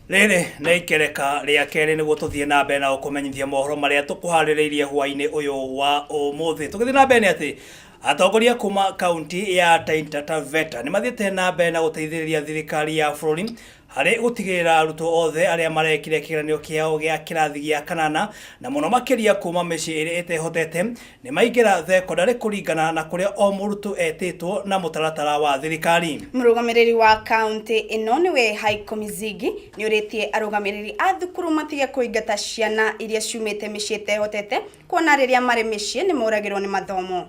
Rĩrĩ nĩ ikereka rĩa kerĩ nĩguo tũthiĩ na mbere na gũkũmenyithia mohoro marĩa tũkũharĩrĩirie hwaĩ-inĩ ũyũ wa ũmũthĩ. Tũgĩthiĩ na mbere nĩ atĩ atongoria kuma kaunti ya Taita Taveta nĩ mathiĩte na mbere na gũteithĩrĩria thirikari ya bũrũri harĩ gũtigĩrĩra arutwo othe arĩa marekire kĩgeranio kĩao gĩa kĩrathi gĩa kanana na mũno makĩria kuma mĩciĩ ĩrĩa ĩtehotete nĩ maingĩra thekondarĩ kũringana na kũrĩa o mũrutwo etĩtwo na mũtaratara wa thirikari. Mũrũgamĩrĩri wa kaunti ĩno nĩwe Haiko Mizigi nĩ ũrĩtie arũgamĩrĩri a thukuru matige kũingata ciana iria ciumĩte mĩciĩ ĩtehotete kuona rĩrĩa marĩ mĩciĩ nĩ moragĩrwo nĩ mathomo.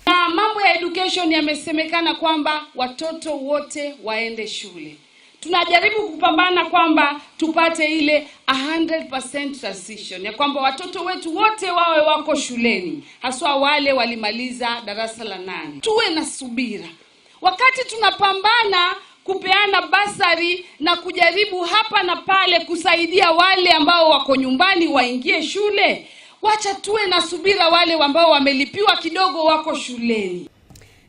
Na mambo ya education yamesemekana kwamba watoto wote waende shule. Tunajaribu kupambana kwamba tupate ile 100% transition ya kwamba watoto wetu wote wawe wako shuleni, haswa wale walimaliza darasa la nane. Tuwe na subira wakati tunapambana kupeana basari na kujaribu hapa na pale kusaidia wale ambao wako nyumbani waingie shule. Wacha tuwe na subira, wale ambao wamelipiwa kidogo wako shuleni.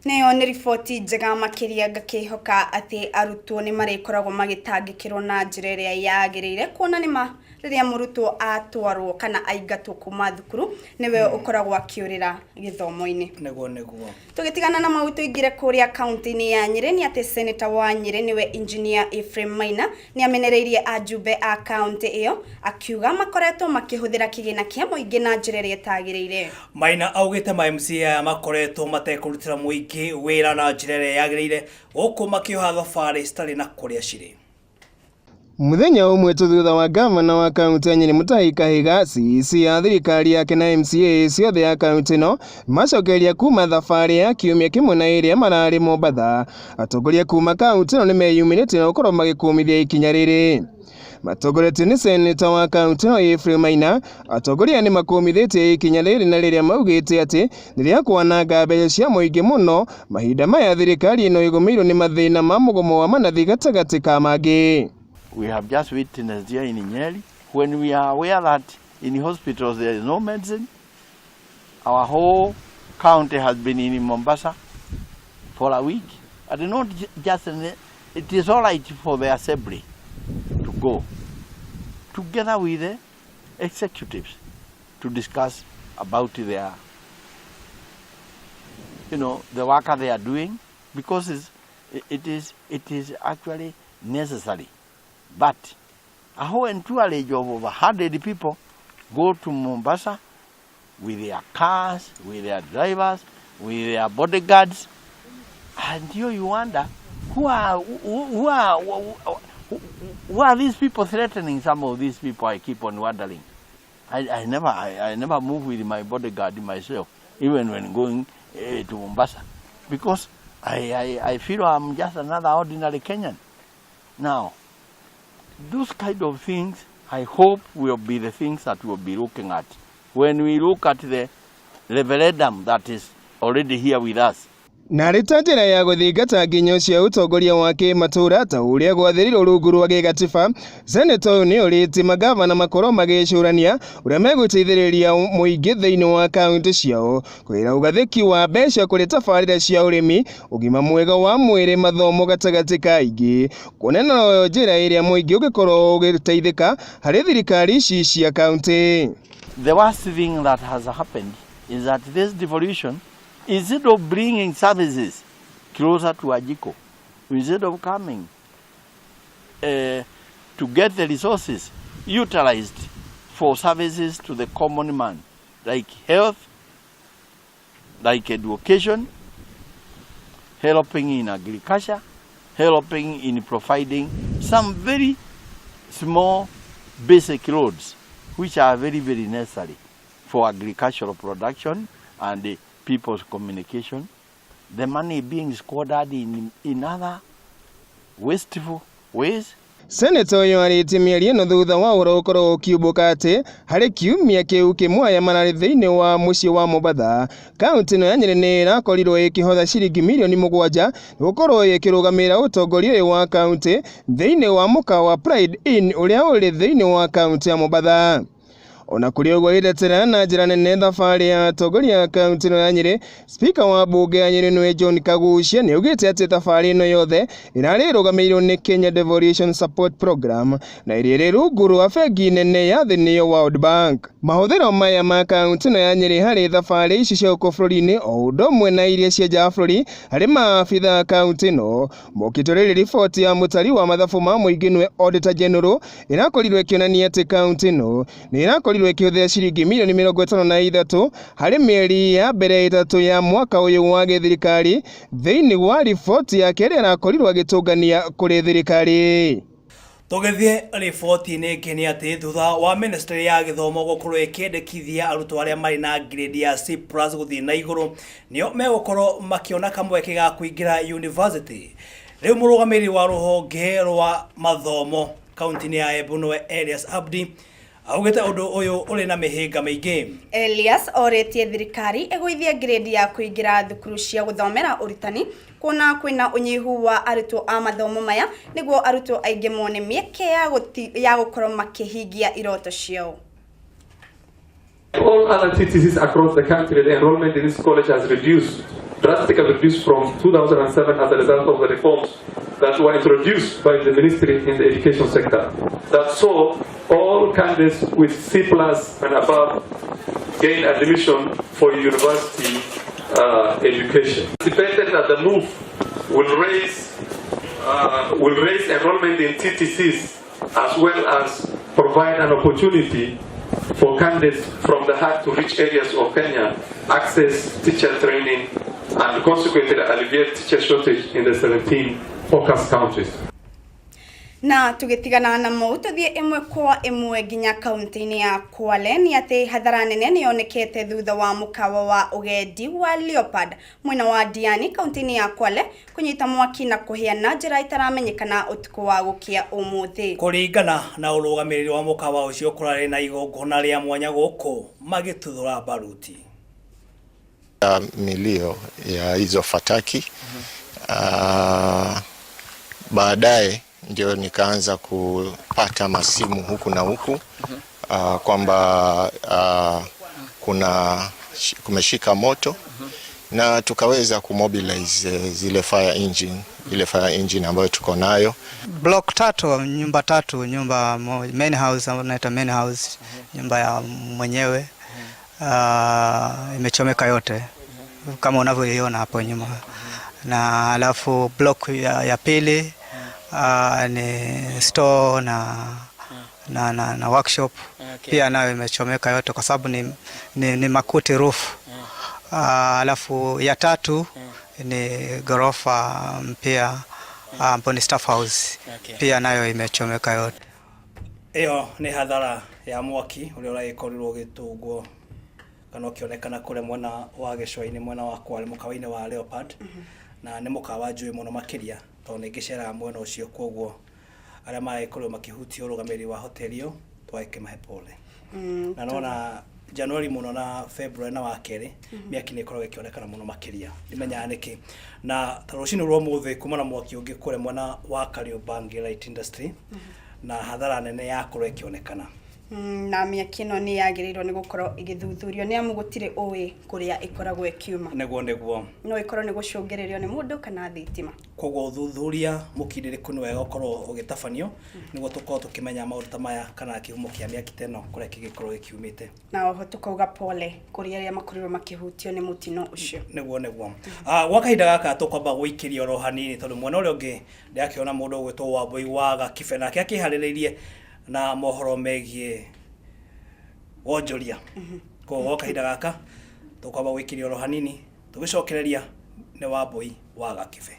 Nayo nĩ riboti njega makĩria, ngakĩhoka atĩ arutwo nĩ marĩkoragwo magĩtangĩkĩrwo na njĩra ĩrĩa yagĩrĩire, kuona nĩ ma rĩrĩa mũrutwo atwarwo kana aingatwo kuma thukuru nĩwe ũkoragwo akĩũrĩra gĩthomo-inĩ. Nĩguo. Tũgĩtigana na mau, tũingĩre kũrĩa kaunti-inĩ ya Nyĩrĩ, nĩ atĩ seneta wa Nyĩrĩ nĩwe Engineer Ephraim Maina nĩ amenereirie ajumbe a kaunti ĩyo, akiuga makoretwo makĩhũthĩra kĩgĩna kĩa mũingĩ na njĩra ĩrĩa ĩtagĩrĩire. Maina augĩte ma MCA aya makoretwo matekũrutĩra mũingĩ wĩra na njĩra ĩrĩa yagĩrĩire, gũkũ makĩoha thabarĩ citarĩ na kũrĩa cirĩ. Muthenya ũmwe tu thutha wa gavana wa kaunti ya Nyĩrĩ Mutahi Kahiga, CEC ya thirikari yake na MCA ciothe ya kaunti ĩno macokeria kuma thabarĩ ya kiumia kĩmwe na ĩrĩa mararĩ Mombatha, atongoria kuma kaunti ĩno nĩmeyumĩrĩtie na gũkorwo magĩkũmithia ikinya rĩrĩ. Matongoretio nĩ seneta wa kaunti ĩno Ephraim Maina, atongoria nĩ makũmithĩtie ikinya rĩrĩ na rĩrĩa maugĩte atĩ nĩ rĩa kwananga mbeca cia mũingĩ mũno mahinda maya thirikari ĩno ĩgũmĩirwo nĩ mathĩna ma mũgomo wa manathi gatagatĩ ka mangĩ. We have just witnessed here in Nyeri, when we are aware that in hospitals there is no medicine, our whole county has been in Mombasa for a week. And not just, it is all right for the assembly to go together with the executives to discuss about their, the work they are doing, because it is actually necessary. But a whole entourage of over 100 people go to Mombasa with their cars, with their drivers, with their bodyguards, and you wonder who are these people threatening some of these people? I keep on wondering. I never move with my bodyguard myself, even when going to Mombasa, because I feel I'm just another ordinary Kenyan. Now, those kind of things, I hope, will be the things that we'll be looking at when we look at the referendum that is already here with us. Na arĩ ta njĩra ya gũthingata nginyo cia ũtongoria wa kĩmatũra ta ũrĩa gwathĩrĩirwo rungu rwa gĩgatiba, seneta ũyũ nĩ orĩtie magavana makorwo magĩcũrania ũrĩa megũteithĩrĩria mũingĩ thĩinĩ wa kaunti ciao kũgerera ũgathĩki wa mbeca kũrĩ tabarĩra cia ũrĩmi, ũgima mwega wa mwĩrĩ, mathomo gatagatĩ ka ingĩ, kuona noyo njĩra ĩrĩa mũingĩ ũngĩkorwo ũgĩteithĩka harĩ thirikari ici cia kaunti. The worst thing that has happened is that this devolution, instead of bringing services closer to Wanjiku, instead of coming to get the resources utilized for services to the common man, like health, like education, helping in agriculture, helping in providing some very small basic roads, which are very, very necessary for agricultural production and the people's communication. The money being squandered in other wasteful ways. Seneta ũyũ arĩtie mĩario ĩno thutha wa ũhoro gũkorwo ũkiumbũka atĩ harĩ kiumia kĩu kĩmwe aya mararĩ thĩinĩ wa mũciĩ wa Mombatha, kaunti ĩno ya Nyĩrĩ nĩ ĩrakorirwo ĩkĩhotha ciringi mirioni 7 gũkorwo ĩkĩrũgamĩrĩra ũtongoria ũyũ wa kaunti thĩinĩ wa mũkawa wa Pride Inn ũrĩa ũrĩ thĩinĩ wa kaunti ya Mombatha. Ona kũrĩ ũguo, agĩtetera na njĩra nene thabarĩ ya atongoria a kaunti ĩno ya Nyĩrĩ, Spika wa mbunge ya Nyĩrĩ nĩwe John Kaguchia nĩaugĩte atĩ thabarĩ ĩno yothe ĩrarĩ ĩrũgamĩrĩirwo nĩ Kenya Devolution Support Program na ĩrĩa ĩrĩ rungu rwa bengi nene ya thĩ nĩyo World Bank. Mahũthĩro maya ma kaunti ĩno ya Nyĩrĩ harĩ thabarĩ ici cia gũkũ bũrũri-inĩ o ũndũ ũmwe na iria cia nja wa bũrũri harĩ maabitha a kaunti ĩno mokĩtwo rĩrĩ riboti ya mũtari wa mathabu ma mũingĩ nĩwe Auditor General ĩrakorirwo ĩkĩonania atĩ kaunti ĩno nĩ ĩrakorirwo ĩkĩhũthĩra ciringi mirioni 53 harĩ mĩeri ya mbere 3 ya mwaka ũyũ wa gĩthirikari thĩinĩ wa riboti yake ĩrĩa ĩrakorirwo agĩtũngania kũrĩ thirikari. Tũgĩthiĩ riboti-inĩ ĩngĩ nĩ atĩ thutha wa ministry ya gĩthomo gũkorwo ĩkĩendekithia arutwo arĩa marĩ na grade ya C+ gũthiĩ na igũrũ nĩo megũkorwo makĩona kamweke ga kũingĩra university, rĩu mũrũgamĩrĩri wa rũhonge rwa mathomo kaunti-inĩ ya Embu nĩwe Elias Abdi augĩte ũndũ ũyũ ũrĩ na mĩhĩnga mĩingĩ. Elias orĩtie thirikari ĩgũithie grade ya kũingĩra thukuru cia gũthomera ũrutani kuona kwĩna ũnyihu wa arutwo a mathomo maya nĩguo arutwo aingĩ mone mĩeke ya gũkorwo makĩhingia iroto ciao. All other TTCs across the country, the enrollment in this college has reduced, drastically reduced from 2007 as a result of the reforms that were introduced by the ministry in the education sector. That saw all candidates with C plus and above gain admission for university education. Anticipated that the move will raise enrollment in TTCs as well as provide an opportunity for candidates from the hard to reach areas of Kenya access teacher training and consequently alleviate teacher shortage in the 17 focus counties. Na tũgĩtigana na mau tũthiĩ ĩmwe kwa ĩmwe nginya kaunti-inĩ ya Kwale nĩ atĩ hathara nene nĩ yonekete thutha wa mũkawa wa ũgendi wa Leopard mwena wa Diani kaunti-inĩ ya Kwale kũnyita mwaki na kũhĩa na njĩra ĩtaramenyekana ũtukũ wa gũkĩa ũmũthĩ. Kũringana na ũrũgamĩrĩri wa mũkawa ũcio, kũrarĩ na igongona rĩa mwanya gũkũ magĩtuthũra baruti. Milio ya hizo fataki. Baadaye ndio nikaanza kupata masimu huku na huku kwamba kuna kumeshika moto na tukaweza kumobilize zile fire engine, ile fire engine ambayo tuko nayo. Block tatu, nyumba tatu, nyumba main house ambayo tunaita main house, nyumba ya mwenyewe imechomeka yote kama unavyoiona hapo nyuma, na alafu block ya pili ni store na workshop pia nayo imechomeka yote kwa sababu ni makuti roof. Alafu ya tatu ni ghorofa mpya ambapo ni staff house pia nayo imechomeka yote. Ĩyo nĩ hathara ya mwaki ũrĩa ũragĩkorirwo ũgĩtũngwo kana ũkĩonekana kũrĩa mwena wa gĩcũa-inĩ, mwena wa Kwale, mũkawa-inĩ wa Leopard, na nĩ mũkawa njũĩ mũno makĩria tondũ nĩ ngĩceraga mwena ũcio. Koguo arĩa maragĩkorirwo makĩhutio, ũrũgamĩrĩri wa hoteli ĩyo, twagĩkĩmahe pole. Na nona January mũno na February na wa kerĩ mĩaki nĩ ĩkoragwo ĩkĩonekana mũno makĩria, ndimenyaga nĩkĩ. Na ta rũcinĩ rwa ũmũthĩ kuma na mwaki ũngĩ kũrĩa mwena wa Kariobangi Light Industry na hathara nene yakorwo ĩkĩonekana. Na mĩaki ĩno nĩ yagĩrĩirwo nĩ gũkorwo ĩgĩthuthurio nĩ amu gũtirĩ ũĩ kũrĩa ĩkoragwo ĩkiuma. Nĩguo. No ĩkorwo nĩ gũcũngĩrĩrio nĩ mũndũ kana thitima. Koguo ũthuthuria mũkindĩrĩku nĩ wega ũkorwo ũgĩtabanio nĩguo tũkorwo tũkĩmenya maũndũ ta maya kana kĩhumo kĩa mĩaki ta ĩno kũrĩa kĩngĩkorwo gĩkiumĩte. Na oho tũkauga pole kũrĩ arĩa makorirwo makĩhutio nĩ mũtino ũcio. Nĩguo. Gwa kahinda gaka tũkwamba gũikĩria oro hanini tondũ mwena ũrĩa ũngĩ ndĩrakĩona mũndũ ũgwĩtwo Wambui wa Gakibe nake akĩharĩrĩirie na mohoro megiĩ wonjoria. Koguo gwa kahinda gaka tũkwamba gũikĩria oro hanini, tũgĩcokereria nĩ Wambui wa Gakibe.